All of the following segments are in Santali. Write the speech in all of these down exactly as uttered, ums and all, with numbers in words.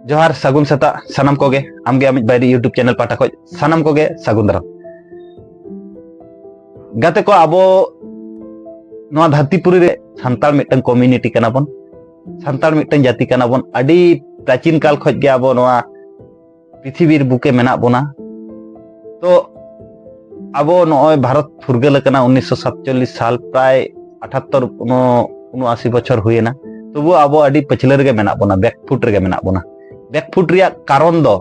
ᱡᱚᱦᱟᱨ, ᱥᱟᱹᱜᱩᱱ ᱥᱮᱛᱟᱜ ᱥᱟᱱᱟᱢ ᱠᱚᱜᱮ᱾ ᱟᱢᱜᱮ ᱟᱢᱤᱡ ᱵᱟᱭᱨᱤ YouTube ᱪᱮᱱᱮᱞ ᱯᱟᱦᱴᱟ ᱠᱷᱚᱱ ᱥᱟᱱᱟᱢ ᱠᱚᱜᱮ ᱥᱟᱹᱜᱩᱱ ᱫᱟᱨᱟᱢ᱾ ᱜᱟᱛᱮ ᱠᱚ, ᱟᱵᱚ ᱱᱚᱣᱟ ᱫᱷᱟᱹᱨᱛᱤ ᱯᱩᱨᱤ ᱨᱮ ᱥᱟᱱᱛᱟᱲ ᱢᱤᱫᱴᱟᱝ ᱠᱚᱢᱤᱭᱩᱱᱤᱴᱤ ᱠᱟᱱᱟ ᱵᱚᱱ, ᱥᱟᱱᱛᱟᱲ ᱢᱤᱫᱴᱟᱝ ᱡᱟᱹᱛᱤ ᱠᱟᱱᱟ ᱵᱚᱱ᱾ ᱟᱹᱰᱤ ᱯᱨᱟᱪᱤᱱ ᱠᱟᱞ ᱠᱷᱚᱱ ᱜᱮ ᱟᱵᱚ ᱱᱚᱣᱟ ᱯᱨᱤᱛᱷᱤᱵᱤᱨ ᱵᱩᱠᱮ ᱢᱮᱱᱟᱜ ᱵᱚᱱᱟ᱾ ᱛᱚ ᱟᱵᱚ ᱱᱚᱜᱼᱚᱭ ᱵᱷᱟᱨᱚᱛ ᱯᱷᱩᱨᱜᱟᱹᱞ ᱟᱠᱟᱱᱟ ᱩᱱᱤᱥᱥᱚ ᱥᱟᱛᱪᱚᱞᱞᱤᱥ ᱥᱟᱞ, ᱯᱨᱟᱭ ᱟᱴᱷᱟᱛᱛᱚᱨ ᱩᱱᱚ- ᱩᱱᱚᱟᱥᱤ ᱵᱚᱪᱷᱚᱨ ᱦᱩᱭᱮᱱᱟ᱾ ᱛᱚᱵᱩ ᱟᱵᱚ ᱟᱹᱰᱤ ᱯᱟᱹᱪᱷᱞᱟᱹ ᱨᱮᱜᱮ ᱢᱮᱱᱟᱜ ᱵᱚᱱᱟ, ᱵᱮᱠᱯᱷᱩᱴ ᱨᱮᱜᱮ ᱢᱮᱱᱟᱜ ᱵᱚᱱᱟ᱾ ᱵᱮᱠᱯᱷᱩᱴ ᱨᱮᱭᱟᱜ ᱠᱟᱨᱚᱱ ᱫᱚ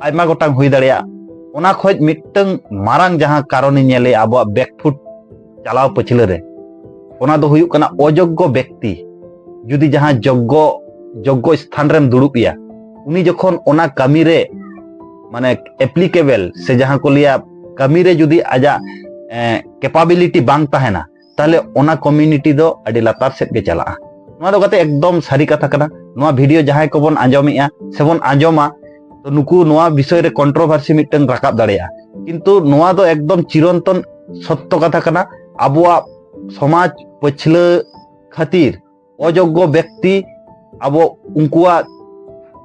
ᱟᱭᱢᱟ ᱜᱚᱴᱟᱝ ᱦᱩᱭ ᱫᱟᱲᱮᱭᱟᱜᱼᱟ᱾ ᱚᱱᱟ ᱠᱷᱚᱱ ᱢᱤᱫᱴᱟᱝ ᱢᱟᱨᱟᱝ ᱡᱟᱦᱟᱸ ᱠᱟᱨᱚᱱᱤᱧ ᱧᱮᱞᱮᱜᱼᱟ ᱟᱵᱚᱣᱟᱜ ᱵᱮᱠᱯᱷᱩᱴ ᱪᱟᱞᱟᱣ ᱯᱟᱹᱪᱷᱞᱟᱹ ᱨᱮ, ᱚᱱᱟ ᱫᱚ ᱦᱩᱭᱩᱜ ᱠᱟᱱᱟ ᱚᱡᱳᱜᱽᱜᱚ ᱵᱮᱠᱛᱤ᱾ ᱡᱩᱫᱤ ᱡᱟᱦᱟᱸ ᱡᱳᱜᱽᱜᱚ ᱡᱳᱜᱽᱜᱚ ᱥᱛᱷᱟᱱ ᱨᱮᱢ ᱫᱩᱲᱩᱵ ᱮᱭᱟ, ᱩᱱᱤ ᱡᱚᱠᱷᱚᱱ ᱚᱱᱟ ᱠᱟᱹᱢᱤ ᱨᱮ ᱢᱟᱱᱮ ᱮᱯᱞᱤᱠᱮᱵᱮᱞ ᱥᱮ ᱡᱟᱦᱟᱸ ᱠᱚ ᱞᱟᱹᱭᱟ ᱠᱟᱹᱢᱤ ᱨᱮ ᱡᱩᱫᱤ ᱟᱡᱟᱜ ᱠᱮᱯᱟᱵᱤᱞᱤᱴᱤ ᱵᱟᱝ ᱛᱟᱦᱮᱱᱟ, ᱛᱟᱦᱞᱮ ᱚᱱᱟ ᱠᱚᱢᱤᱭᱩᱱᱤᱴᱤ ᱫᱚ ᱟᱹᱰᱤ ᱞᱟᱛᱟᱨ ᱥᱮᱫ ᱜᱮ ᱪᱟᱞᱟᱜᱼᱟ᱾ ᱱᱚᱣᱟ ᱫᱚ ᱜᱟᱛᱮ ᱮᱠᱫᱚᱢ ᱥᱟᱹᱨᱤ ᱠᱟᱛᱷᱟ ᱠᱟᱱᱟ᱾ ᱱᱚᱣᱟ ᱵᱷᱤᱰᱤᱭᱳ ᱡᱟᱦᱟᱸᱭ ᱠᱚᱵᱚᱱ ᱟᱸᱡᱚᱢᱮᱜᱼᱟ ᱥᱮᱵᱚᱱ ᱟᱸᱡᱚᱢᱟ, ᱛᱚ ᱱᱩᱠᱩ ᱱᱚᱣᱟ ᱵᱤᱥᱚᱭ ᱨᱮ ᱠᱚᱱᱴᱨᱳᱵᱷᱟᱨᱥᱤ ᱢᱤᱫᱴᱟᱝ ᱨᱟᱠᱟᱵ ᱫᱟᱲᱮᱭᱟᱜᱼᱟ, ᱠᱤᱱᱛᱩ ᱱᱚᱣᱟ ᱫᱚ ᱮᱠᱫᱚᱢ ᱪᱤᱨᱚᱱᱛᱚᱱ ᱥᱚᱛᱛᱚ ᱠᱟᱛᱷᱟ ᱠᱟᱱᱟ᱾ ᱟᱵᱚᱣᱟᱜ ᱥᱚᱢᱟᱡᱽ ᱯᱟᱹᱪᱷᱞᱟᱹ ᱠᱷᱟᱹᱛᱤᱨ ᱚᱡᱳᱜᱽᱜᱚ ᱵᱮᱠᱛᱤ ᱟᱵᱚ ᱩᱱᱠᱩᱣᱟᱜ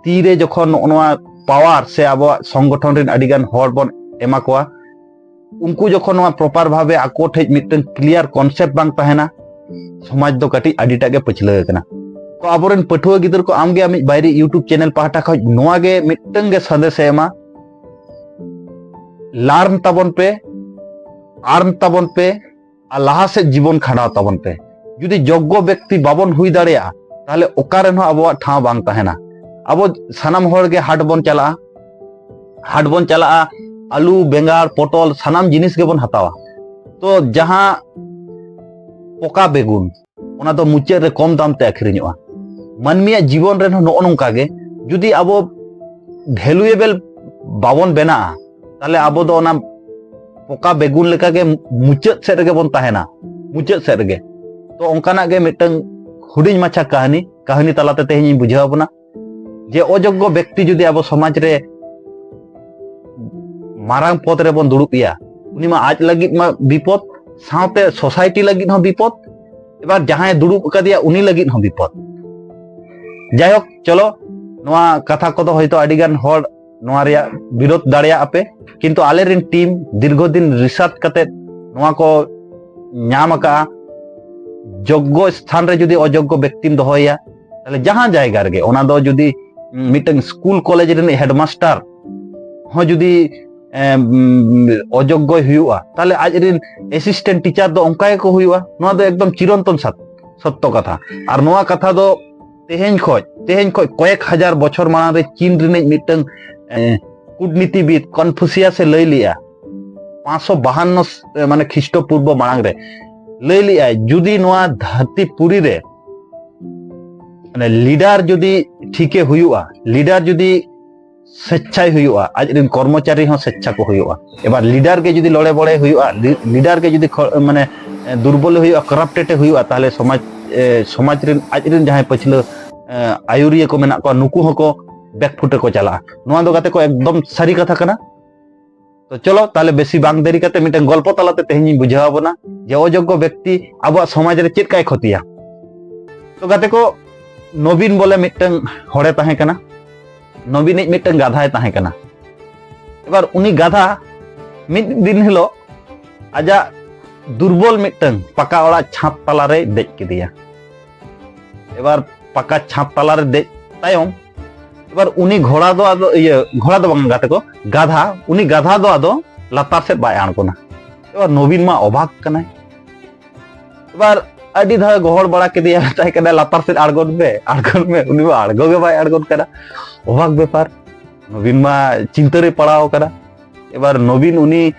ᱛᱤᱨᱮ ᱡᱚᱠᱷᱚᱱ ᱱᱚᱜᱼᱚ ᱱᱚᱣᱟ ᱯᱟᱣᱟᱨ ᱥᱮ ᱟᱵᱚᱣᱟᱜ ᱥᱚᱝᱜᱚᱴᱷᱚᱱ ᱨᱮᱱ ᱟᱹᱰᱤᱜᱟᱱ ᱦᱚᱲ ᱵᱚᱱ ᱮᱢᱟ ᱠᱚᱣᱟ, ᱩᱱᱠᱩ ᱡᱚᱠᱷᱚᱱ ᱱᱚᱣᱟ ᱯᱨᱚᱯᱟᱨ ᱵᱷᱟᱵᱮ ᱟᱠᱚ ᱴᱷᱮᱡ ᱢᱤᱫᱴᱟᱝ ᱠᱞᱤᱭᱟᱨ ᱠᱚᱱᱥᱮᱯᱴ ᱵᱟᱝ ᱛᱟᱦᱮᱱᱟ, ᱥᱚᱢᱟᱡᱽ ᱫᱚ ᱠᱟᱹᱴᱤᱡ ᱟᱹᱰᱤᱴᱟᱜ ᱜᱮ ᱯᱟᱹᱪᱷᱞᱟᱹ ᱟᱠᱟᱱᱟ᱾ ᱛᱚ ᱟᱵᱚᱨᱮᱱ ᱯᱟᱹᱴᱷᱩᱣᱟᱹ ᱜᱤᱫᱟᱹᱨ ᱠᱚ, ᱟᱢᱜᱮ ᱟᱢᱤᱡ ᱵᱟᱭᱨᱤ YouTube ᱪᱮᱱᱮᱞ ᱯᱟᱦᱴᱟ ᱠᱷᱚᱱ ᱱᱚᱣᱟ ᱜᱮ ᱢᱤᱫᱴᱟᱝ ᱜᱮ ᱥᱟᱸᱫᱮᱥ ᱮ ᱮᱢᱟ, ᱞᱟᱨᱱ ᱛᱟᱵᱚᱱ ᱯᱮ, ᱟᱨᱱ ᱛᱟᱵᱚᱱ ᱯᱮ, ᱟᱨ ᱞᱟᱦᱟ ᱥᱮᱫ ᱡᱤᱵᱚᱱ ᱠᱷᱟᱸᱰᱟᱣ ᱛᱟᱵᱚᱱ ᱯᱮ᱾ ᱡᱩᱫᱤ ᱡᱳᱜᱽᱜᱚ ᱵᱮᱠᱛᱤ ᱵᱟᱵᱚᱱ ᱦᱩᱭ ᱫᱟᱲᱮᱭᱟᱜᱼᱟ, ᱛᱟᱦᱞᱮ ᱚᱠᱟ ᱨᱮᱱ ᱦᱚᱸ ᱟᱵᱚᱣᱟᱜ ᱴᱷᱟᱶ ᱵᱟᱝ ᱛᱟᱦᱮᱱᱟ᱾ ᱟᱵᱚ ᱥᱟᱱᱟᱢ ᱦᱚᱲ ᱜᱮ ᱦᱟᱴ ᱵᱚᱱ ᱪᱟᱞᱟᱜᱼᱟ, ᱦᱟᱴ ᱵᱚᱱ ᱪᱟᱞᱟᱜᱼᱟ, ᱟᱹᱞᱩ, ᱵᱮᱸᱜᱟᱲ, ᱯᱚᱴᱚᱞ, ᱥᱟᱱᱟᱢ ᱡᱤᱱᱤᱥ ᱜᱮᱵᱚᱱ ᱦᱟᱛᱟᱣᱟ᱾ ᱛᱚ ᱡᱟᱦᱟᱸ ᱯᱚᱠᱟ ᱵᱮᱜᱩᱱ, ᱚᱱᱟ ᱫᱚ ᱢᱩᱪᱟᱹᱫ ᱨᱮ ᱠᱚᱢ ᱫᱟᱢ ᱛᱮ ᱟᱹᱠᱷᱨᱤᱧᱚᱜᱼᱟ᱾ ᱢᱟᱹᱱᱢᱤᱭᱟᱜ ᱡᱤᱵᱚᱱ ᱨᱮᱦᱚᱸ ᱱᱚᱜᱼᱚ ᱱᱚᱝᱠᱟ ᱜᱮ, ᱡᱩᱫᱤ ᱟᱵᱚ ᱵᱷᱮᱞᱩᱭᱮᱵᱮᱞ ᱵᱟᱵᱚᱱ ᱵᱮᱱᱟᱜᱼᱟ, ᱛᱟᱦᱞᱮ ᱟᱵᱚ ᱫᱚ ᱚᱱᱟ ᱯᱚᱠᱟ ᱵᱮᱜᱩᱱ ᱞᱮᱠᱟᱜᱮ ᱢᱩᱪᱟᱹᱫ ᱥᱮᱫ ᱨᱮᱜᱮ ᱵᱚᱱ ᱛᱟᱦᱮᱱᱟ, ᱢᱩᱪᱟᱹᱫ ᱥᱮᱫ ᱨᱮᱜᱮ᱾ ᱛᱚ ᱚᱱᱠᱟᱱᱟᱜ ᱜᱮ ᱢᱤᱫᱴᱟᱝ ᱦᱩᱰᱤᱧ ᱢᱟᱪᱷᱟ ᱠᱟᱹᱦᱱᱤ, ᱠᱟᱹᱦᱱᱤ ᱛᱟᱞᱟᱛᱮ ᱛᱮᱦᱮᱧ ᱤᱧ ᱵᱩᱡᱷᱟᱹᱣ ᱟᱵᱚᱱᱟ ᱡᱮ ᱚᱡᱳᱜᱽᱜᱚ ᱵᱮᱠᱛᱤ ᱡᱩᱫᱤ ᱟᱵᱚ ᱥᱚᱢᱟᱡᱽ ᱨᱮ ᱢᱟᱨᱟᱝ ᱯᱚᱫᱽ ᱨᱮᱵᱚᱱ ᱫᱩᱲᱩᱵ ᱮᱭᱟ, ᱩᱱᱤ ᱢᱟ ᱟᱡ ᱞᱟᱹᱜᱤᱫ ᱢᱟ ᱵᱤᱯᱚᱫ, ᱥᱟᱶᱛᱮ ᱥᱳᱥᱟᱭᱴᱤ ᱞᱟᱹᱜᱤᱫ ᱦᱚᱸ ᱵᱤᱯᱚᱫ, ᱮᱵᱟᱨ ᱡᱟᱦᱟᱸᱭ ᱫᱩᱲᱩᱵ ᱟᱠᱟᱫᱮᱭᱟ ᱩᱱᱤ ᱞᱟᱹᱜᱤᱫ ᱦᱚᱸ ᱵᱤᱯᱚᱫ᱾ ᱡᱟᱭᱦᱳᱠ, ᱪᱚᱞᱚ ᱱᱚᱣᱟ ᱠᱟᱛᱷᱟ ᱠᱚᱫᱚ ᱦᱚᱭᱛᱳ ᱟᱹᱰᱤ ᱜᱟᱱ ᱦᱚᱲ ᱱᱚᱣᱟ ᱨᱮᱭᱟᱜ ᱵᱤᱨᱳᱫᱷ ᱫᱟᱲᱮᱭᱟᱜᱼᱟ ᱯᱮ, ᱠᱤᱱᱛᱩ ᱟᱞᱮᱨᱮᱱ ᱴᱤᱢ ᱫᱤᱨᱜᱷᱚ ᱫᱤᱱ ᱨᱤᱥᱟᱨᱪ ᱠᱟᱛᱮ ᱱᱚᱣᱟ ᱠᱚ ᱧᱟᱢ ᱟᱠᱟᱫᱼᱟ᱾ ᱡᱳᱜᱽᱜᱚ ᱥᱛᱷᱟᱱ ᱨᱮ ᱡᱩᱫᱤ ᱚᱡᱳᱜᱽᱜᱚ ᱵᱮᱠᱛᱤᱢ ᱫᱚᱦᱚᱭᱮᱭᱟ, ᱛᱟᱦᱞᱮ ᱡᱟᱦᱟᱸ ᱡᱟᱭᱜᱟ ᱨᱮᱜᱮ, ᱚᱱᱟ ᱫᱚ ᱡᱩᱫᱤ ᱢᱤᱫᱴᱟᱝ ᱥᱠᱩᱞ ᱠᱚᱞᱮᱡᱽ ᱨᱤᱱᱤᱡ ᱦᱮᱰᱢᱟᱥᱴᱟᱨ ᱦᱚᱸ ᱡᱩᱫᱤ ᱮᱢ, ᱚᱡᱳᱜᱽᱜᱚᱭ ᱦᱩᱭᱩᱜᱼᱟ, ᱛᱟᱦᱞᱮ ᱟᱡ ᱨᱮᱱ ᱮᱥᱤᱥᱴᱮᱱᱴ ᱴᱤᱪᱟᱨ ᱫᱚ ᱚᱱᱠᱟ ᱜᱮᱠᱚ ᱦᱩᱭᱩᱜᱼᱟ᱾ ᱱᱚᱣᱟ ᱫᱚ ᱮᱠᱫᱚᱢ ᱪᱤᱨᱚᱱᱛᱚᱱ ᱥᱟᱛ-, ᱥᱚᱛᱛᱚ ᱠᱟᱛᱷᱟ᱾ ᱟᱨ ᱱᱚᱣᱟ ᱠᱟᱛᱷᱟ ᱫᱚ ᱛᱮᱦᱮᱧ ᱠᱷᱚᱡ, ᱛᱮᱦᱮᱧ ᱠᱷᱚᱡ ᱠᱚᱭᱮᱠ ᱦᱟᱡᱟᱨ ᱵᱚᱪᱷᱚᱨ ᱢᱟᱲᱟᱝ ᱨᱮ ᱪᱤᱱ ᱨᱤᱱᱤᱡ ᱢᱤᱫᱴᱟᱝ, ᱮ, ᱠᱩᱴᱱᱤᱛᱤᱵᱤᱫ ᱠᱚᱱᱯᱷᱩᱥᱤᱭᱟᱥ ᱮ ᱞᱟᱹᱭ ᱞᱮᱜᱼᱟ, ᱯᱟᱸᱪᱥᱚ ᱵᱟᱦᱟᱱᱱᱚ ᱥ-, ᱮ, ᱢᱟᱱᱮ ᱠᱷᱤᱥᱴᱚ ᱯᱩᱨᱵᱚ ᱢᱟᱲᱟᱝ ᱨᱮ ᱞᱟᱹᱭ ᱞᱮᱜᱼᱟᱭ, ᱡᱩᱫᱤ ᱱᱚᱣᱟ ᱫᱷᱟᱹᱨᱛᱤ ᱯᱩᱨᱤ ᱨᱮ ᱢᱟᱱᱮ ᱞᱤᱰᱟᱨ ᱡᱩᱫᱤ ᱴᱷᱤᱠᱮ ᱦᱩᱭᱩᱜᱼᱟ, ᱞᱤᱰᱟᱨ ᱡᱩᱫᱤ ᱥᱮᱪᱪᱷᱟᱭ ᱦᱩᱭᱩᱜᱼᱟ, ᱟᱡ ᱨᱮᱱ ᱠᱚᱨᱢᱚᱪᱟᱨᱤ ᱦᱚᱸ ᱥᱮᱪᱪᱷᱟ ᱠᱚ ᱦᱩᱭᱩᱜᱼᱟ᱾ ᱮᱵᱟᱨ ᱞᱤᱰᱟᱨ ᱜᱮ ᱡᱩᱫᱤ ᱞᱚᱲᱮ ᱵᱚᱲᱮ ᱦᱩᱭᱩᱜᱼᱟ, ᱞᱤ-, ᱞᱤᱰᱟᱨ ᱜᱮ ᱡᱩᱫᱤ ᱠᱷᱚ-, ᱢᱟᱱᱮ, ᱮ, ᱫᱩᱨᱵᱚᱞ ᱦᱩᱭᱩᱜᱼᱟ, ᱠᱚᱨᱟᱯᱴᱮᱰ ᱦᱩᱭᱩᱜᱼᱟ, ᱛᱟᱦᱞᱮ ᱥᱚᱢᱟᱡᱽ, ᱮ, ᱥᱚᱢᱟᱡᱽ ᱨᱮᱱ ᱟᱡ ᱨᱮᱱ ᱡᱟᱦᱟᱸᱭ ᱯᱟᱹᱪᱷᱞᱟᱹ, ᱮ, ᱟᱭᱩᱨᱤᱭᱟᱹ ᱠᱚ ᱢᱮᱱᱟᱜ ᱠᱚᱣᱟ, ᱱᱩᱠᱩ ᱦᱚᱸᱠᱚ ᱵᱮᱠᱯᱷᱩᱴ ᱨᱮᱠᱚ ᱪᱟᱞᱟᱜᱼᱟ᱾ ᱱᱚᱣᱟ ᱫᱚ ᱜᱟᱛᱮ ᱠᱚ ᱮᱠᱫᱚᱢ ᱥᱟᱹᱨᱤ ᱠᱟᱛᱷᱟ ᱠᱟᱱᱟ᱾ ᱛᱚ ᱪᱚᱞᱚ ᱛᱟᱦᱞᱮ ᱵᱮᱥᱤ ᱵᱟᱝ ᱫᱮᱨᱤ ᱠᱟᱛᱮ ᱢᱤᱫᱴᱟᱝ ᱜᱚᱞᱯᱚ ᱛᱟᱞᱟᱛᱮ ᱛᱮᱦᱮᱧ ᱤᱧ ᱵᱩᱡᱷᱟᱹᱣ ᱟᱵᱚᱱᱟ ᱡᱮ ᱚᱡᱳᱜᱽᱜᱚ ᱵᱮᱠᱛᱤ ᱟᱵᱚᱣᱟᱜ ᱥᱚᱢᱟᱡᱽ ᱨᱮ ᱪᱮᱫ ᱠᱟᱭ ᱠᱷᱚᱛᱤᱭᱟ᱾ ᱛᱚ ᱜᱟᱛᱮ ᱠᱚ, ᱱᱚᱵᱤᱱ ᱵᱚᱞᱮ ᱢᱤᱫᱴᱟᱝ ᱦᱚᱲᱮ ᱛᱟᱦᱮᱸ ᱠᱟᱱᱟ᱾ ᱱᱚᱵᱤᱱᱤᱡ ᱢᱤᱫᱴᱟᱝ ᱜᱟᱫᱷᱟᱭ ᱛᱟᱦᱮᱸ ᱠᱟᱱᱟ᱾ ᱮᱵᱟᱨ ᱩᱱᱤ ᱜᱟᱫᱷᱟ ᱢᱤᱫ ᱫᱤᱱ ᱦᱤᱞᱳᱜ ᱟᱡᱟᱜ ᱫᱩᱨᱵᱚᱞ ᱢᱤᱫᱴᱟᱝ ᱯᱟᱠᱟ ᱚᱲᱟᱜ ᱪᱷᱟᱸᱫᱽ ᱛᱟᱞᱟᱨᱮᱭ ᱫᱮᱡ ᱠᱮᱫᱮᱭᱟ᱾ ᱮᱵᱟᱨ ᱯᱟᱠᱟ ᱪᱷᱟᱸᱫᱽ ᱛᱟᱞᱟᱨᱮ ᱫᱮᱡ ᱛᱟᱭᱚᱢ, ᱮᱵᱟᱨ ᱩᱱᱤ ᱜᱷᱚᱲᱟ ᱫᱚ ᱟᱫᱚ, ᱤᱭᱟᱹ, ᱜᱷᱚᱲᱟ ᱫᱚ ᱵᱟᱝ ᱜᱟᱛᱮ ᱠᱚ, ᱜᱟᱫᱷᱟ, ᱩᱱᱤ ᱜᱟᱫᱷᱟ ᱫᱚ ᱟᱫᱚ ᱞᱟᱛᱟᱨ ᱥᱮᱫ ᱵᱟᱭ ᱟᱬᱜᱚᱱᱟ᱾ ᱮᱵᱟᱨ ᱱᱚᱵᱤᱱ ᱢᱟ ᱚᱵᱟᱠ ᱠᱟᱱᱟᱭ᱾ ᱮᱵᱟᱨ ᱟᱹᱰᱤ ᱫᱷᱟᱣ ᱜᱚᱦᱚᱲ ᱵᱟᱲᱟ ᱠᱮᱫᱮᱭᱟ, ᱢᱮᱛᱟᱭ ᱠᱟᱱᱟ, "ᱞᱟᱛᱟᱨ ᱥᱮᱫ ᱟᱬᱜᱚᱱ ᱢᱮ, ᱟᱬᱜᱚᱱ ᱢᱮ", ᱩᱱᱤ ᱢᱟ ᱟᱬᱜᱚ ᱜᱮ ᱵᱟᱭ ᱟᱬᱜᱚᱱ ᱠᱟᱱᱟ᱾ ᱚᱵᱟᱠ ᱵᱮᱯᱟᱨ, ᱱᱚᱵᱤᱱ ᱢᱟ ᱪᱤᱱᱛᱟᱹ ᱨᱮ ᱯᱟᱲᱟᱣ ᱠᱟᱱᱟ᱾ ᱮᱵᱟᱨ ᱱᱚᱵᱤᱱ ᱩᱱᱤ,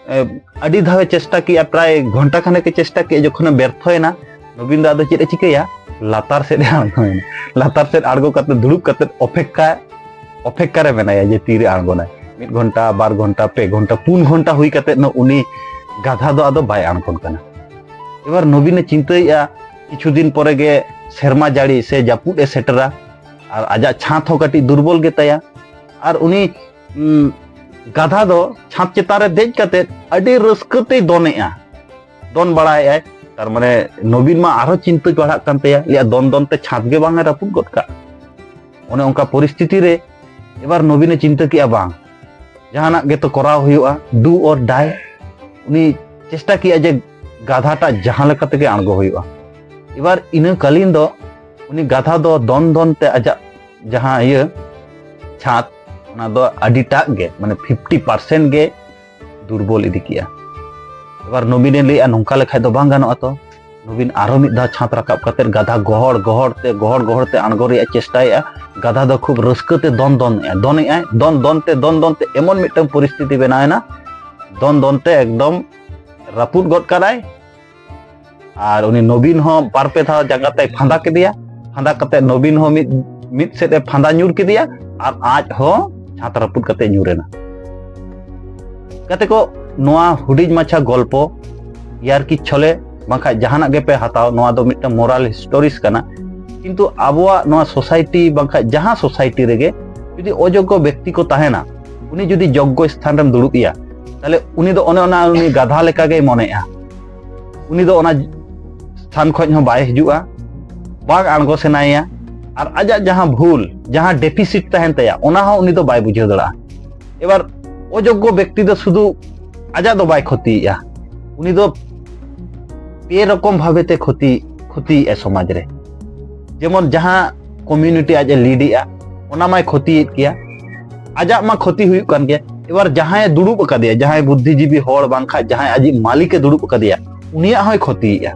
ᱮ, ᱟᱹᱰᱤ ᱫᱷᱟᱣ ᱮ ᱪᱮᱥᱴᱟ ᱠᱮᱜᱼᱟ, ᱯᱨᱟᱭ ᱜᱷᱚᱱᱴᱟ ᱠᱷᱟᱱᱮᱠ ᱮ ᱪᱮᱥᱴᱟ ᱠᱮᱜᱼᱟ, ᱡᱚᱠᱷᱚᱱᱮ ᱵᱮᱨᱛᱷᱚᱭᱮᱱᱟ, ᱱᱚᱵᱤᱱ ᱫᱚ ᱟᱫᱚ ᱪᱮᱫ ᱮ ᱪᱤᱠᱟᱹᱭᱟ? ᱞᱟᱛᱟᱨ ᱥᱮᱫ ᱮ ᱟᱬᱜᱚᱭᱮᱱᱟ᱾ ᱞᱟᱛᱟᱨ ᱥᱮᱫ ᱟᱬᱜᱚ ᱠᱟᱛᱮ, ᱫᱩᱲᱩᱵ ᱠᱟᱛᱮ ᱚᱯᱮᱠᱠᱷᱟ, ᱚᱯᱮᱠᱠᱷᱟ ᱨᱮ ᱢᱮᱱᱟᱭᱟ ᱡᱮ ᱛᱤᱨᱮ ᱟᱬᱜᱚᱱᱟᱭ᱾ ᱢᱤᱫ ᱜᱷᱚᱱᱴᱟ, ᱵᱟᱨ ᱜᱷᱚᱱᱴᱟ, ᱯᱮ ᱜᱷᱚᱱᱴᱟ, ᱯᱩᱱ ᱜᱷᱚᱱᱴᱟ ᱦᱩᱭ ᱠᱟᱛᱮ ᱱᱚ ᱩᱱᱤ ᱜᱟᱫᱷᱟ ᱫᱚ ᱟᱫᱚ ᱵᱟᱭ ᱟᱬᱜᱚᱱ ᱠᱟᱱᱟ᱾ ᱮᱵᱟᱨ ᱱᱚᱵᱤᱱᱮ ᱪᱤᱱᱛᱟᱹᱭᱮᱜᱼᱟ, ᱠᱤᱪᱷᱩ ᱫᱤᱱ ᱯᱚᱨᱮ ᱜᱮ ᱥᱮᱨᱢᱟ ᱡᱟᱹᱲᱤ ᱥᱮ ᱡᱟᱹᱯᱩᱫ ᱮ ᱥᱮᱴᱮᱨᱟ, ᱟᱨ ᱟᱡᱟᱜ ᱪᱷᱟᱸᱫᱽ ᱦᱚᱸ ᱠᱟᱹᱴᱤᱡ ᱫᱩᱨᱵᱚᱞ ᱜᱮᱛᱟᱭᱟ᱾ ᱟᱨ ᱩᱱᱤ, ᱩᱢ, ᱜᱟᱫᱷᱟ ᱫᱚ ᱪᱷᱟᱸᱫᱽ ᱪᱮᱛᱟᱱ ᱨᱮ ᱫᱮᱡ ᱠᱟᱛᱮ ᱟᱹᱰᱤ ᱨᱟᱹᱥᱠᱟᱹ ᱛᱮᱭ ᱫᱚᱱᱮᱜᱼᱟ, ᱫᱚᱱ ᱵᱟᱲᱟᱭᱮᱜᱼᱟᱭ᱾ ᱛᱟᱨ ᱢᱟᱱᱮ ᱱᱚᱵᱤᱱ ᱢᱟ ᱟᱨᱦᱚᱸ ᱪᱤᱱᱛᱟᱹ ᱯᱟᱲᱦᱟᱜ ᱠᱟᱱ ᱛᱟᱭᱟ, ᱞᱟᱹᱭᱟ, "ᱫᱚᱱ ᱫᱚᱱ ᱛᱮ ᱪᱷᱟᱸᱫᱽ ᱜᱮ ᱵᱟᱝ ᱮ ᱨᱟᱹᱯᱩᱫ ᱜᱚᱫ ᱠᱟᱜ?" ᱚᱱᱮ ᱚᱱᱠᱟ ᱯᱚᱨᱤᱥᱛᱷᱤᱛᱤ ᱨᱮ ᱮᱵᱟᱨ ᱱᱚᱵᱤᱱᱮ ᱪᱤᱱᱛᱟᱹ ᱠᱮᱜᱼᱟ, ᱵᱟᱝ, ᱡᱟᱦᱟᱱᱟᱜ ᱜᱮᱛᱚ ᱠᱚᱨᱟᱣ ᱦᱩᱭᱩᱜᱼᱟ, do or die᱾ ᱩᱱᱤ ᱪᱮᱥᱴᱟ ᱠᱮᱜᱼᱟ ᱡᱮ ᱜᱟᱫᱷᱟᱴᱟᱜ ᱡᱟᱦᱟᱸ ᱞᱮᱠᱟ ᱛᱮᱜᱮ ᱟᱬᱜᱚ ᱦᱩᱭᱩᱜᱼᱟ᱾ ᱮᱵᱟᱨ ᱤᱱᱟᱹ ᱠᱟᱞᱤᱱ ᱫᱚ ᱩᱱᱤ ᱜᱟᱫᱷᱟ ᱫᱚ ᱫᱚᱱ ᱫᱚᱱ ᱛᱮ ᱟᱡᱟᱜ ᱡᱟᱦᱟᱸ ᱤᱭᱟᱹ ᱪᱷᱟᱸᱫ, ᱚᱱᱟ ᱫᱚ ᱟᱹᱰᱤᱴᱟᱜ ᱜᱮ, ᱢᱟᱱᱮ ᱯᱷᱤᱯᱴᱤ ᱯᱟᱨᱥᱮᱱᱴ ᱜᱮ ᱫᱩᱨᱵᱚᱞ ᱤᱫᱤ ᱠᱮᱜᱼᱟ᱾ ᱮᱵᱟᱨ ᱱᱚᱵᱤᱱᱮ ᱞᱟᱹᱭᱮᱜᱼᱟ, ᱱᱚᱝᱠᱟ ᱞᱮᱠᱷᱟᱡ ᱫᱚ ᱵᱟᱝ ᱜᱟᱱᱚᱜᱼᱟ᱾ ᱛᱚ ᱱᱚᱵᱤᱱ ᱟᱨᱚ ᱢᱤᱫ ᱫᱷᱟᱣ ᱪᱷᱟᱸᱫ ᱨᱟᱠᱟᱵ ᱠᱟᱛᱮ ᱜᱟᱫᱷᱟ ᱜᱚᱦᱚᱲ ᱜᱚᱦᱚᱲ ᱛᱮ, ᱜᱚᱦᱚᱲ ᱜᱚᱦᱚᱲ ᱛᱮ ᱟᱬᱜᱚ ᱨᱮᱭᱟᱜ ᱪᱮᱥᱴᱟᱭᱮᱜᱼᱟ᱾ ᱜᱟᱫᱷᱟ ᱫᱚ ᱠᱷᱩᱵ ᱨᱟᱹᱥᱠᱟᱹ ᱛᱮ ᱫᱚᱱ ᱫᱚᱱᱮᱜᱼᱟᱭ, ᱫᱚᱱᱮᱜᱼᱟᱭ, ᱫᱚᱱ ᱫᱚᱱ ᱛᱮ, ᱫᱚᱱ ᱫᱚᱱ ᱛᱮ ᱮᱢᱚᱱ ᱢᱤᱫᱴᱟᱝ ᱯᱚᱨᱤᱥᱛᱷᱤᱛᱤ ᱵᱮᱱᱟᱣᱮᱱᱟ, ᱫᱚᱱ ᱫᱚᱱ ᱛᱮ ᱮᱠᱫᱚᱢ ᱨᱟᱹᱯᱩᱫ ᱜᱚᱫ ᱠᱟᱫᱟᱭ᱾ ᱟᱨ ᱩᱱᱤ ᱱᱚᱵᱤᱱ ᱦᱚᱸ ᱵᱟᱨ ᱯᱮ ᱫᱷᱟᱣ ᱡᱟᱸᱜᱟ ᱛᱮᱭ ᱯᱷᱟᱸᱫᱟ ᱠᱮᱫᱮᱭᱟ᱾ ᱯᱷᱟᱸᱫᱟ ᱠᱟᱛᱮ ᱱᱚᱵᱤᱱ ᱦᱚᱸ ᱢᱤᱫ, ᱢᱤᱫ ᱥᱮᱫ ᱮ ᱯᱷᱟᱸᱫᱟ ᱧᱩᱨ ᱠᱮᱫᱮᱭᱟ ᱟᱨ ᱟᱡ ᱦᱚᱸ ᱪᱷᱟᱸᱫ ᱨᱟᱹᱯᱩᱫ ᱠᱟᱛᱮ ᱧᱩᱨ ᱮᱱᱟ᱾ ᱜᱟᱛᱮ ᱠᱚ, ᱱᱚᱣᱟ ᱦᱩᱰᱤᱧ ᱢᱟᱪᱷᱟ ᱜᱚᱞᱯᱚ, ᱤᱭᱟᱨᱠᱤ ᱪᱷᱚᱞᱮ, ᱵᱟᱝᱠᱷᱟᱡ ᱡᱟᱦᱟᱱᱟᱜ ᱜᱮᱯᱮ ᱦᱟᱛᱟᱣ, ᱱᱚᱣᱟ ᱫᱚ ᱢᱤᱫᱴᱟᱝ ᱢᱳᱨᱟᱞ ᱥᱴᱳᱨᱤᱡᱽ ᱠᱟᱱᱟ᱾ ᱠᱤᱱᱛᱩ ᱟᱵᱚᱣᱟᱜ ᱱᱚᱣᱟ ᱥᱳᱥᱟᱭᱴᱤ ᱵᱟᱝᱠᱷᱟᱡ ᱡᱟᱦᱟᱸ ᱥᱳᱥᱟᱭᱴᱤ ᱨᱮᱜᱮ ᱡᱩᱫᱤ ᱚᱡᱳᱜᱽᱜᱚ ᱵᱮᱠᱛᱤ ᱠᱚ ᱛᱟᱦᱮᱱᱟ, ᱩᱱᱤ ᱡᱩᱫᱤ ᱡᱳᱜᱽᱜᱚ ᱥᱛᱷᱟᱱ ᱨᱮᱢ ᱫᱩᱲᱩᱵ ᱮᱭᱟ, ᱛᱟᱦᱞᱮ ᱩᱱᱤ ᱫᱚ ᱚᱱᱮ ᱚᱱᱟ ᱩᱱᱤ ᱜᱟᱫᱷᱟ ᱞᱮᱠᱟ ᱜᱮᱭ ᱢᱚᱱᱮᱜᱼᱟ᱾ ᱩᱱᱤ ᱫᱚ ᱚᱱᱟ ᱥᱛᱷᱟᱱ ᱠᱷᱚᱡ ᱦᱚᱸ ᱵᱟᱭ ᱦᱤᱡᱩᱜᱼᱟ, ᱵᱟᱝ ᱟᱬᱜᱚ ᱥᱟᱱᱟᱭᱮᱭᱟ᱾ ᱟᱨ ᱟᱡᱟᱜ ᱡᱟᱦᱟᱸ ᱵᱷᱩᱞ, ᱡᱟᱦᱟᱸ ᱰᱮᱯᱷᱤᱥᱤᱴ ᱛᱟᱦᱮᱱ ᱛᱟᱭᱟ, ᱚᱱᱟ ᱦᱚᱸ ᱩᱱᱤ ᱫᱚ ᱵᱟᱭ ᱵᱩᱡᱷᱟᱹᱣ ᱫᱟᱲᱮᱭᱟᱜᱼᱟ᱾ ᱮᱵᱟᱨ ᱚᱡᱳᱜᱽᱜᱚ ᱵᱮᱠᱛᱤ ᱫᱚ ᱥᱩᱫᱷᱩ ᱟᱡᱟᱜ ᱫᱚ ᱵᱟᱭ ᱠᱷᱚᱛᱤᱭᱮᱜᱼᱟ, ᱩᱱᱤ ᱫᱚ ᱯᱮ ᱨᱚᱠᱚᱢ ᱵᱷᱟᱵᱮ ᱛᱮ ᱠᱷᱚᱛᱤ, ᱠᱷᱚᱛᱤᱭᱮᱜᱼᱟ ᱥᱚᱢᱟᱡᱽ ᱨᱮ᱾ ᱡᱮᱢᱚᱱ ᱡᱟᱦᱟᱸ ᱠᱚᱢᱤᱭᱩᱱᱤᱴᱤ ᱟᱡ ᱮ ᱞᱤᱰ ᱮᱜᱼᱟ, ᱚᱱᱟ ᱢᱟᱭ ᱠᱷᱚᱛᱤᱭᱮᱫ ᱜᱮᱭᱟ, ᱟᱡᱟᱜ ᱢᱟ ᱠᱷᱚᱛᱤ ᱦᱩᱭᱩᱜ ᱠᱟᱱ ᱜᱮᱭᱟ᱾ ᱮᱵᱟᱨ ᱡᱟᱦᱟᱸᱭ ᱫᱩᱲᱩᱵ ᱟᱠᱟᱫᱮᱭᱟ, ᱡᱟᱦᱟᱸᱭ ᱵᱩᱫᱽᱫᱷᱤᱡᱤᱵᱤ ᱦᱚᱲ ᱵᱟᱝᱠᱷᱟᱡ ᱡᱟᱦᱟᱸᱭ ᱟᱡᱤᱡ ᱢᱟᱹᱞᱤᱠ ᱮ ᱫᱩᱲᱩᱵ ᱟᱠᱟᱫᱮᱭᱟ, ᱩᱱᱤᱭᱟᱜ ᱦᱚᱸᱭ ᱠᱷᱚᱛᱤᱭᱮᱜᱼᱟ᱾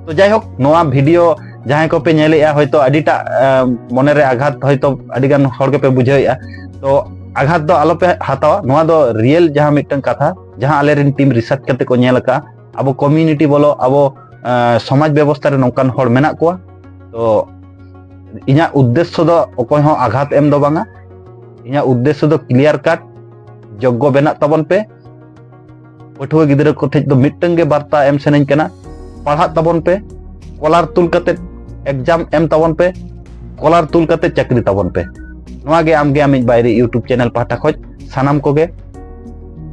ᱛᱚ ᱡᱟᱭᱦᱳᱠ, ᱱᱚᱣᱟ ᱵᱷᱤᱰᱤᱭᱳ ᱡᱟᱦᱟᱸᱭ ᱠᱚᱯᱮ ᱧᱮᱞᱮᱜᱼᱟ, ᱦᱚᱭᱛᱳ ᱟᱹᱰᱤᱴᱟᱜ, ᱟᱸ, ᱢᱚᱱᱮᱨᱮ ᱟᱜᱷᱟᱛ ᱦᱚᱭᱛᱳ ᱟᱹᱰᱤᱜᱟᱱ ᱦᱚᱲ ᱜᱮᱯᱮ ᱵᱩᱡᱷᱟᱹᱣᱮᱜᱼᱟ᱾ ᱛᱚ ᱟᱜᱷᱟᱛ ᱫᱚ ᱟᱞᱚᱯᱮ ᱦᱟᱛᱟᱣᱟ, ᱱᱚᱣᱟ ᱫᱚ ᱨᱤᱭᱮᱞ ᱡᱟᱦᱟᱸ ᱢᱤᱫᱴᱟᱝ ᱠᱟᱛᱷᱟ, ᱡᱟᱦᱟᱸ ᱟᱞᱮᱨᱮᱱ ᱴᱤᱢ ᱨᱤᱥᱟᱨᱪ ᱠᱟᱛᱮ ᱠᱚ ᱧᱮᱞ ᱟᱠᱟᱫᱼᱟ᱾ ᱟᱵᱚ ᱠᱚᱢᱤᱭᱩᱱᱤᱴᱤ ᱵᱚᱞᱚ, ᱟᱵᱚ, ᱟᱸ, ᱥᱚᱢᱟᱡᱽ ᱵᱮᱵᱚᱥᱛᱷᱟ ᱨᱮ ᱱᱚᱝᱠᱟᱱ ᱦᱚᱲ ᱢᱮᱱᱟᱜ ᱠᱚᱣᱟ᱾ ᱛᱚ ᱤᱧᱟᱹᱜ ᱩᱫᱽᱫᱮᱥᱥᱚ ᱫᱚ ᱚᱠᱚᱭ ᱦᱚᱸ ᱟᱜᱷᱟᱛ ᱮᱢ ᱫᱚ ᱵᱟᱝᱟ᱾ ᱤᱧᱟᱹᱜ ᱩᱫᱽᱫᱮᱥᱥᱚ ᱫᱚ ᱠᱞᱤᱭᱟᱨ ᱠᱟᱴ, ᱡᱳᱜᱽᱜᱚ ᱵᱮᱱᱟᱜ ᱛᱟᱵᱚᱱ ᱯᱮ᱾ ᱯᱟᱹᱴᱷᱩᱣᱟᱹ ᱜᱤᱫᱽᱨᱟᱹ ᱠᱚ ᱴᱷᱮᱡ ᱫᱚ ᱢᱤᱫᱴᱟᱝ ᱜᱮ ᱵᱟᱨᱛᱟ ᱮᱢ ᱥᱟᱱᱟᱧ ᱠᱟᱱᱟ, ᱯᱟᱲᱦᱟᱜ ᱛᱟᱵᱚᱱ ᱯᱮ, ᱠᱚᱞᱟᱨ ᱛᱩᱞ ᱠᱟᱛᱮ ᱮᱠᱡᱟᱢ ᱮᱢ ᱛᱟᱵᱚᱱ ᱯᱮ, ᱠᱚᱞᱟᱨ ᱛᱩᱞ ᱠᱟᱛᱮ ᱪᱟᱹᱠᱨᱤ ᱛᱟᱵᱚᱱ ᱯᱮ᱾ ᱱᱚᱣᱟ ᱜᱮ ᱟᱢᱜᱮ ᱟᱢᱤᱡ ᱵᱟᱭᱨᱤ YouTube ᱪᱮᱱᱮᱞ ᱯᱟᱦᱴᱟ ᱠᱷᱚᱡ ᱥᱟᱱᱟᱢ ᱠᱚᱜᱮ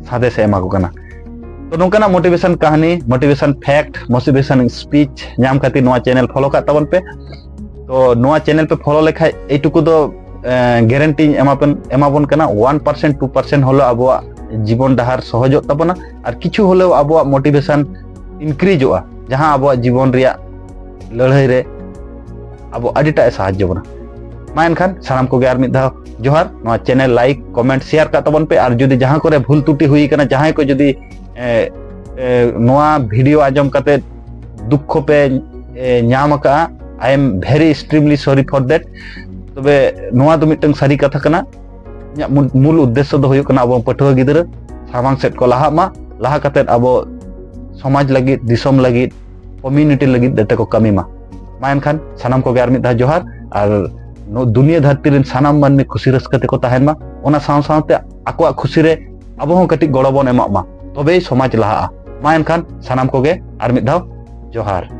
ᱥᱟᱸᱫᱮᱥ ᱮ ᱮᱢᱟ ᱠᱚ ᱠᱟᱱᱟ᱾ ᱛᱚ ᱱᱚᱝᱠᱟᱱᱟᱜ ᱢᱳᱴᱤᱵᱷᱮᱥᱚᱱ ᱠᱟᱹᱦᱱᱤ, ᱢᱳᱴᱤᱵᱷᱮᱥᱚᱱ ᱯᱷᱮᱠᱴ, ᱢᱳᱴᱤᱵᱷᱮᱥᱚᱱ ᱥᱯᱤᱪ ᱧᱟᱢ ᱠᱷᱟᱹᱛᱤᱨ ᱱᱚᱣᱟ ᱪᱮᱱᱮᱞ ᱯᱷᱚᱞᱳ ᱠᱟᱜ ᱛᱟᱵᱚᱱ ᱯᱮ᱾ ᱛᱚ ᱱᱚᱣᱟ ᱪᱮᱱᱮᱞ ᱯᱮ ᱯᱷᱚᱞᱳ ᱞᱮᱠᱷᱟᱡ ᱮᱭᱴᱩᱠᱩ ᱫᱚ ᱜᱮᱨᱮᱱᱴᱤᱧ ᱮᱢᱟᱯᱮᱱ ᱮᱢᱟᱵᱚᱱ ᱠᱟᱱᱟ, ᱳᱣᱟᱱ ᱯᱟᱨᱥᱮᱱᱴ ᱴᱩ ᱯᱟᱨᱥᱮᱱᱴ ᱦᱚᱞᱮ ᱟᱵᱚᱣᱟᱜ ᱡᱤᱵᱚᱱ ᱰᱟᱦᱟᱨ ᱥᱚᱦᱚᱡᱚᱜ ᱛᱟᱵᱚᱱᱟ, ᱟᱨ ᱠᱤᱪᱷᱩ ᱦᱚᱞᱮᱣ ᱟᱵᱚᱣᱟᱜ ᱢᱳᱴᱤᱵᱷᱮᱥᱚᱱ ᱤᱱᱠᱨᱤᱡᱚᱜᱼᱟ, ᱡᱟᱦᱟᱸ ᱟᱵᱚᱣᱟᱜ ᱡᱤᱵᱚᱱ ᱨᱮᱭᱟᱜ ᱞᱟᱹᱲᱦᱟᱹᱭ ᱨᱮ ᱟᱵᱚ ᱟᱹᱰᱤᱴᱟᱜ ᱮ ᱥᱟᱦᱟᱡᱽᱡᱚ ᱵᱚᱱᱟ᱾ ᱢᱟ ᱮᱱᱠᱷᱟᱱ ᱥᱟᱱᱟᱢ ᱠᱚᱜᱮ ᱟᱨ ᱢᱤᱫ ᱫᱷᱟᱣ ᱡᱚᱦᱟᱨ᱾ ᱱᱚᱣᱟ ᱪᱮᱱᱮᱞ ᱞᱟᱭᱤᱠ, ᱠᱚᱢᱮᱱᱴ, ᱥᱮᱭᱟᱨ ᱠᱟᱜ ᱛᱟᱵᱚᱱ ᱯᱮ, ᱟᱨ ᱡᱩᱫᱤ ᱡᱟᱦᱟᱸ ᱠᱚᱨᱮ ᱵᱷᱩᱞ ᱛᱩᱴᱤ ᱦᱩᱭ ᱠᱟᱱᱟ, ᱡᱟᱦᱟᱸᱭ ᱠᱚ ᱡᱩᱫᱤ ᱮ, ᱮ, ᱱᱚᱣᱟ ᱵᱷᱤᱰᱤᱭᱳ ᱟᱸᱡᱚᱢ ᱠᱟᱛᱮ ᱫᱩᱠᱠᱷᱚ ᱯᱮ ᱮ, ᱧᱟᱢ ᱟᱠᱟᱫᱼᱟ, I am very extremely sorry for that᱾ ᱛᱚᱵᱮ ᱱᱚᱣᱟ ᱫᱚ ᱢᱤᱫᱴᱟᱝ ᱥᱟᱹᱨᱤ ᱠᱟᱛᱷᱟ ᱠᱟᱱᱟ᱾ ᱤᱧᱟᱹᱜ ᱢᱩᱞ, ᱢᱩᱞ ᱩᱫᱽᱫᱮᱥᱥᱚ ᱫᱚ ᱦᱩᱭᱩᱜ ᱠᱟᱱᱟ ᱟᱵᱚ ᱯᱟᱹᱴᱷᱩᱣᱟᱹ ᱜᱤᱫᱽᱨᱟᱹ ᱥᱟᱢᱟᱝ ᱥᱮᱫ ᱠᱚ ᱞᱟᱦᱟᱜ ᱢᱟ, ᱞᱟᱦᱟ ᱠᱟᱛᱮ ᱟᱵᱚ ᱥᱚᱢᱟᱡᱽ ᱞᱟᱹᱜᱤᱫ, ᱫᱤᱥᱚᱢ ᱞᱟᱹᱜᱤᱫ, ᱠᱚᱢᱭᱩᱱᱤᱴᱤ ᱞᱟᱹᱜᱤᱫ ᱡᱟᱛᱮ ᱠᱚ ᱠᱟᱹᱢᱤ ᱢᱟ᱾ ᱢᱟ ᱮᱱᱠᱷᱟᱱ ᱥᱟᱱᱟᱢ ᱠᱚᱜᱮ ᱟᱨ ᱢᱤᱫ ᱫᱷᱟᱣ ᱡᱚᱦᱟᱨ, ᱟᱨ ᱱᱚ-, ᱫᱩᱱᱤᱭᱟᱹ ᱫᱷᱟᱹᱨᱛᱤ ᱨᱮᱱ ᱥᱟᱱᱟᱢ ᱢᱟᱹᱱᱢᱤ ᱠᱩᱥᱤ ᱨᱟᱹᱥᱠᱟᱹ ᱛᱮᱠᱚ ᱛᱟᱦᱮᱱ ᱢᱟ, ᱚᱱᱟ ᱥᱟᱶ ᱥᱟᱶᱛᱮ ᱟᱠᱚᱣᱟᱜ ᱠᱷᱩᱥᱤ ᱨᱮ ᱟᱵᱚ ᱦᱚᱸ ᱠᱟᱹᱴᱤᱡ ᱜᱚᱲᱚ ᱵᱚᱱ ᱮᱢᱟᱜ ᱢᱟ, ᱛᱚᱵᱮᱭ ᱥᱚᱢᱟᱡᱽ ᱞᱟᱦᱟᱜᱼᱟ᱾ ᱢᱟ ᱮᱱᱠᱷᱟᱱ ᱥᱟᱱᱟᱢ ᱠᱚᱜᱮ ᱟᱨ ᱢᱤᱫ ᱫᱷᱟᱣ ᱡᱚᱦᱟᱨ᱾